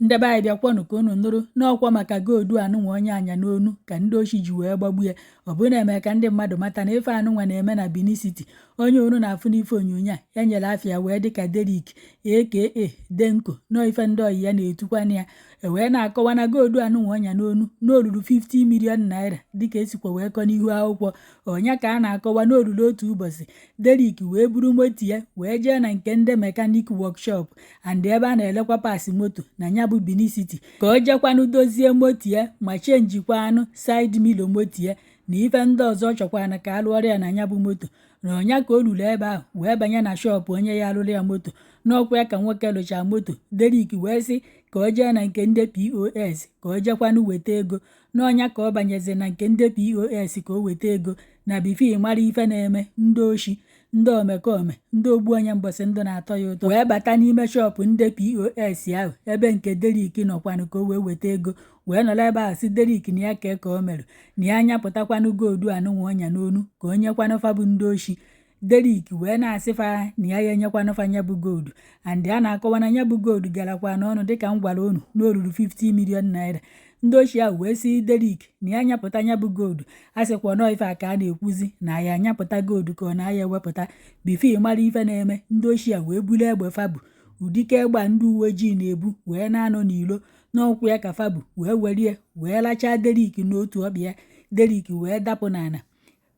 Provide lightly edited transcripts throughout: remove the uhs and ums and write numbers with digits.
Ndị be anyị, bịakwanụ ka unu nụrụ n'ọkwa maka gold anụnwa onye anya n'onu ka ndị oshi ji wee gbagbu ya. Ọ bụ na-eme ka ndị mmadụ mata na ife anụnwa na-eme na Benin City. Onye unu na-afụ n'ife onyonyo a ya nyere afịa wee dịka Derrick, aka Denko, nọọ ife ndị oyi ya na-etukwana ya. Ewee na-akọwa na gold anụnwa ọnya n'onu n'olulu 50 million naira, dịka esikwa wee kọ n'ihu akwụkwọ. Ọnya ka a na-akọwa n'olulu otu ụbọchị, Derrick wee buru moto ya wee jee na nke ndị mechanic workshop and ebe a na-elekwa parts moto na ya bụ Benin City, ka o jekwanụ dozie moto ya ma changekwanụ side mirror moto ya na ife ndị ọzọ ọ chọkwana ka a lụọrọ ya na ya bụ moto. Na ọnya ka o ruru ebe ahụ, wee banye na shop onye ya alụrụ ya moto. N'ọkwa ya ka nwoke lụchaa moto, Derrick wee sị ka o jee na nke ndị POS ka o jekwanụ weta ego. N'ọnya ka ọ banyezi na nke ndị POS ka o weta ego, na before mara ife na-eme, ndị oshi, ndị omekome, ndị ogbu onye mbọsị ndụ na-atọ ya ụtọ wee bata n'ime shop ndị POS ahụ ebe nke Derrick nọkwanụ ka o wee weta ego, wee nọrọ ebe ahụ si Derrick na ya kee ka o merụ na ya anyapụtakwanụ gold anụnwa ọnya n'onu ka o nyekwanụ fa bụ ndị oshi. Derrick wee na-asị fa na ya ya enyekwanụ fa nya bụ gold, and a na-akọwa na nya bụ gold garakwa n'ọnụ, dịka m gwara unu, n'olulu 50 million naira. Ndị oshi ahụ wee sị Derrick na ya anyapụta nya bụ gold. A sịkwa nọọ ife a ka a na-ekwuzi na ya anyapụta gold ka ọ na ya ewepụta. Before mara ife na-eme, ndị oshi a wee buru egbe fabu, ụdịka egbe a ndị uwe ojii na-ebu wee na-anọ n'ilo n'ọkwụ ya ka fabu wee werie wee lachaa Derrick n'otu ọkpa ya. Derrick wee dapụ n'ala.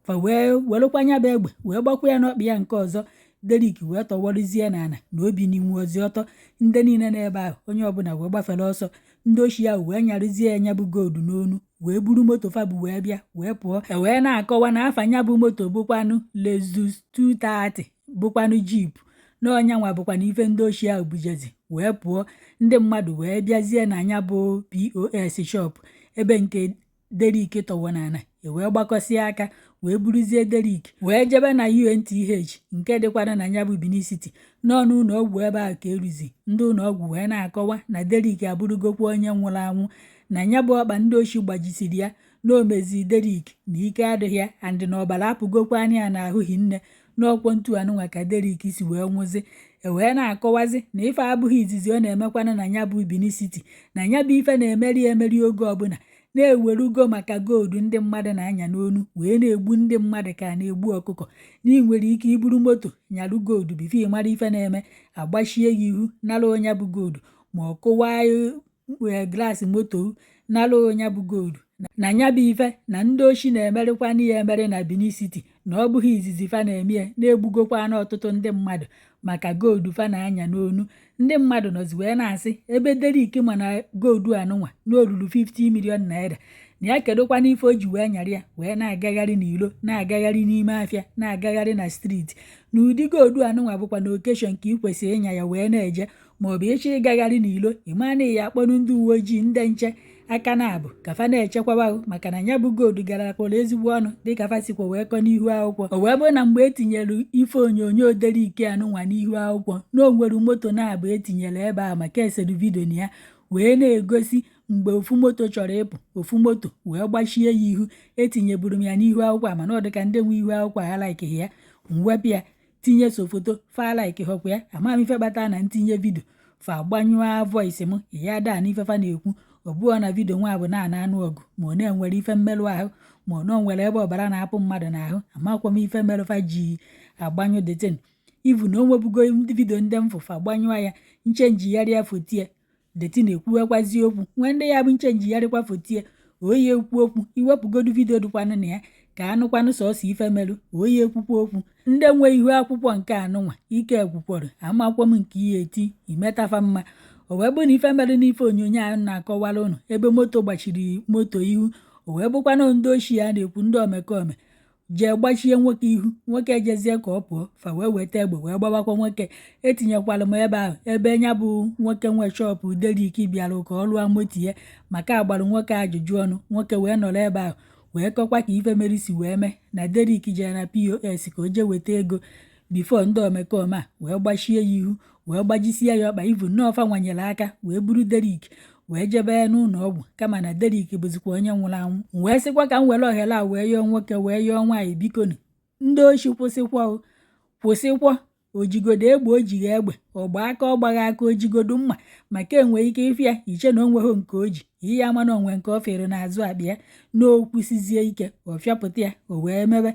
Fa wee welụkwa nya bụ egbe wee gbakwa ya n'ọkpa ya nke ọzọ. Derrick wee tọwọrụzie n'ala na obi n'inwe ozi ọtọ. Ndị niile n'ebe ahụ, onye ọbụla wee gbafere ọsọ. Ndị oshi ahụ wee nyarụzie ya nya bụ gold n'onu, wee buru moto fabu wee bịa wee pụọ. E wee na-akọwa na afa nya bụ moto bụkwanụ Lexus 230, bụkwanụ Jeep. N'ọnya nwa bụkwanụ ife ndị oshi ahụ bujezi wee pụọ. Ndị mmadụ wee bịazie na nya bụ POS shop ebe nke Derrick tọwọ n'ala, e wee gbakọsịa aka wee buruzie Derrick wee jebe na UNTH nke dịkwana na ya bụ Benin City. N'ọnụ ụlọ ọgwụ ebe ahụ ka eruzi, ndị ụlọ ọgwụ wee na-akọwa na Derrick abụrụgokwa onye nwụrụ anwụ, na ya bụ ọkpa ndị oshi gbajisiri ya na omezi Derrick na ike adịghị ya, and na ọbara apụgokwa anya ya na ahụghị nne n'ọkwọ ntu anụnwa ka Derrick si wee nwụzi. E wee na-akọwazi na ife abụghị izizi ọ na-emekwana na ya bụ Benin City, na ya bụ ife na-emeri emeri oge ọbụla, na-ewerugo maka gold ndị mmadụ na-anya n'onu wee na-egbu ndị mmadụ ka na-egbu ọkụkọ. Na ị nwere ike iburu moto nyarụ gold, before mara ife na-eme, agbachie ya ihu, nara onye bụ gold, ma ọ kụwaa glass moto, nara onye bụ gold. Na ya bụ ife na ndị oshi na-emerịkwana ya emere na Benin City, na ọ bụghị izizi fa na-eme ya, na-egbugokwana ọtụtụ ndị mmadụ maka gold fa na-anya n'onu. Ndị mmadụ nọzi wee na-asị, ebe Derrick ma na gold anụnwa n'olulu 50 million naira, na ya kedụkwana ife o ji wee nyara ya wee na-agagharị n'ilo, na-agagharị n'ime afịa, na-agagharị na street? Na ụdị gold anụnwa bụkwa na occasion ka ị kwesịrị ịnya ya wee na-eje, maọbụ ịchọ ịgagharị n'ilo, ịma na ya akpọrọ ndị uwe ojii, ndị nche aka na-abụ ka fa na-echekwaba, maka na ya bụ gold garakwara ezigbo ọnụ, dịka fa sikwa wee kọ n'ihu akwụkwọ. O wee bụrụ na mgbe etinyere ife onyonyo Derrick anụnwa n'ihu akwụkwọ, na o nwere moto na-abụ etinyere ebe a maka esere video na ya wee na-egosi mgbe ofu moto chọrọ ịpụ, ofu moto wee gbachie ya ihu. Etinyeburu m ya n'ihu akwụkwọ a, mana ọ dịka ndị nwe ihu akwụkwọ ha likeghị ya. Mwepụ ya, tinye so foto fa like họkwa ya. Ama m ife kpatara na ntinye video, fa gbanyụọ voice m ya daa n'ife fa na-ekwu. Ọ bụọ na video nwa bụ na-ana anụ ọgụ, ma ọ na-enwere ife mmerụ ahụ, ma ọ na o nwere ebe ọbara na-apụ mmadụ n'ahụ. Amakwa m ife merụ fa ji agbanyụ detin ivu na o nwebugo video ndị mfụfa gbanyụọ ya. Nchangegharịa foto ya, detin ekwuwekwazi okwu. Nwee ndị ya bụ nchangegharịkwa foto ya, oyi ekwu okwu. Iwepụgodu video dịkwanụ na ya ka anụkwanụ sọsọ ife merụ, oyi ekwukwa okwu. Ndị nwe ihu akwụkwọ nke anụnwa ike gwukwọrọ, amakwa m nke ihe eti imetafa mma. O wee bụ na ife mere n'ife onyonyo ahụ na-akọwara ụnụ ebe moto gbachiri moto ihu, o wee bụkwanụ ndị oshi a na-ekwu, ndị omekome jee gbachie nwoke ihu. Nwoke ejezie ka ọ pụọ, fa wee weta egbe wee gbawakwa nwoke. Etinyekwara m ebe ahụ ebe nya bụ nwoke nwe shop Derrick bịara ka ọ lụọ moto ya, maka agbara nwoke ajụjụ ọnụ. Nwoke wee nọrọ ebe ahụ wee kọkwa ka ife mere si wee mee, na Derrick jere na POS ka o jee weta ego before ndị omekome a wee gbachie ya ihu, wee gbajisie ya ọkpa. Ivu nnọọ fa nwanyere aka wee buru Derrick wee jebe n'ụlọ ọgwụ, kama na Derrick bụzikwa onye nwụrụ anwụ. Wee sịkwa ka m were ohere a wee yọọ nwoke, wee yọọ nwaanyị, bikonu, ndị oshi, kwụsịkwa, kwụsịkwa. O jigodo egbe, o jighi egbe, ọ gba aka, ọ gbagha aka, o jigodo mma, maka enwee ike ịfụ ya iche na o nweghị nke o ji ihe ama na onwe nke ọ fere n'azụ akpa ya na okwusizie ike ọ fịapụta ya, o wee mebe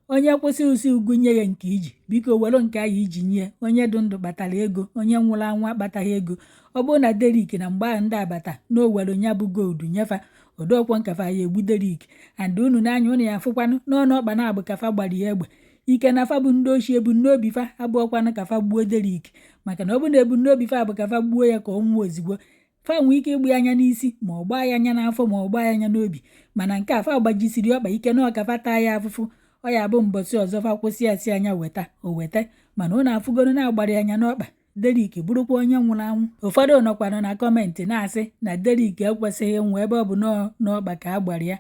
onye kwụsị ụsị ugwu nye ya nke iji. Biko, were nke ahụ iji nye onye dị ndụ kpatara ego, onye nwụrụ anwụ akpataghị ego. Ọ bụrụ na Derrick na mgbe ahụ ndị abata na o were ya bụ gold nyefa odokwo nkafa ya egbu Derrick. And unu n'anya unu ya afụkwanụ n'ọnụ ọkpa na-abụ kafa gbara ya egbe ike na fa bụ ndị oshi. Ebumnobi fa abụọkwanụ ka fa gbuo Derrick, maka na ọ bụ na ebumnobi fa bụ ka fa gbuo ya ka ọ nwụọ ozigbo, fa nwee ike ịgba ya anya n'isi, ma ọ gbaa ya anya n'afọ, ma ọ gbaa ya anya n'obi. Mana nke a fa gbajisiri ọkpa ike na ọka fa taa ya afụfụ, ọ ya bụ mbọsị ọzọ fa kwụsị ya si anya weta o weta. Mana ụnụ afụgoro na-agbara ya anya n'ọkpa, Derrick bụrụkwa onye nwụrụ anwụ. Ụfọdụ nọkwanụ na comment na-asị na Derrick ekwesịghị ịnwụ ebe ọ bụ n'ọkpa ka a gbara ya.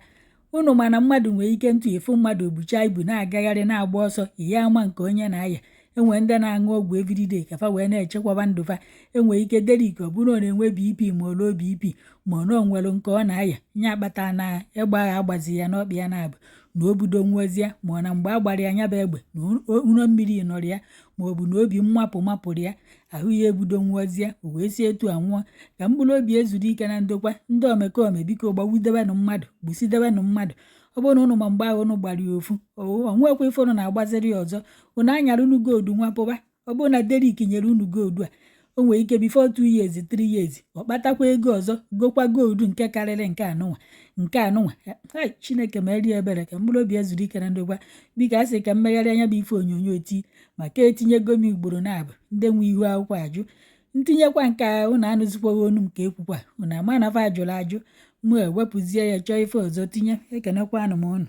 Unu mana mmadụ nwere ike ntụ efu mmadụ buchaa ibu na-agagharị na-agba ọsọ ihe ama nke onye na-aya. Enwe ndị na-aṅụ ọgwụ everyday ka fa wee na-echekwaba ndụ fa. Enwere ike Derrick, ọ bụrụ na ọ na-enwe BP, ma ọ low BP, ma ọ na o nwere nke ọ na-aya nya akpata na egbe agha agbazi ya n'ọkpa ya na-abụ na o budo nwụọzie, ma ọ na mgbe a gbara ya nya bụ egbe na ụrọ mmiri nọrọ ya, ma ọ bụ na obi mmapụ mapụrụ ya ahụ ya ebudo nwụọzie, o wee si etu a nwụọ. Ka mkpụrụ obi ezuru ike na ndokwa. Ndị omekome, biko, gbagbudebenụ mmadụ, gbusidebenụ mmadụ. Ọ bụrụ na ụnụ ma mgbe ahụ ụnụ gbara ya ofu, o nwekwa ife ụnụ na-agbaziri ya ọzọ, ụnụ anyara unu gold nwapụba. Ọ bụrụ na Derrick nyere unu gold a, o nwere ike before 2 years, 3 years, ọ kpatakwa ego ọzọ gokwa gold nke karịrị nke anụnwa nke anụnwa. Hai, Chineke merie ebere ka mkpụrụ obi ezuru ike na ndokwa. Biko, a sị ka mmegharị anya bụ ife onyonyo tii maka etinyego m ugboro na-abụ ndị nwe ihu akwụkwọ ajụ ntinyekwa nke a. Unu anụzikwaghị onu m ka ekwukwa unu ama na fa ajụrụ ajụ, mụ ewepụzie ya, chọọ ife ọzọ tinye. Ekenekwanụ m unu.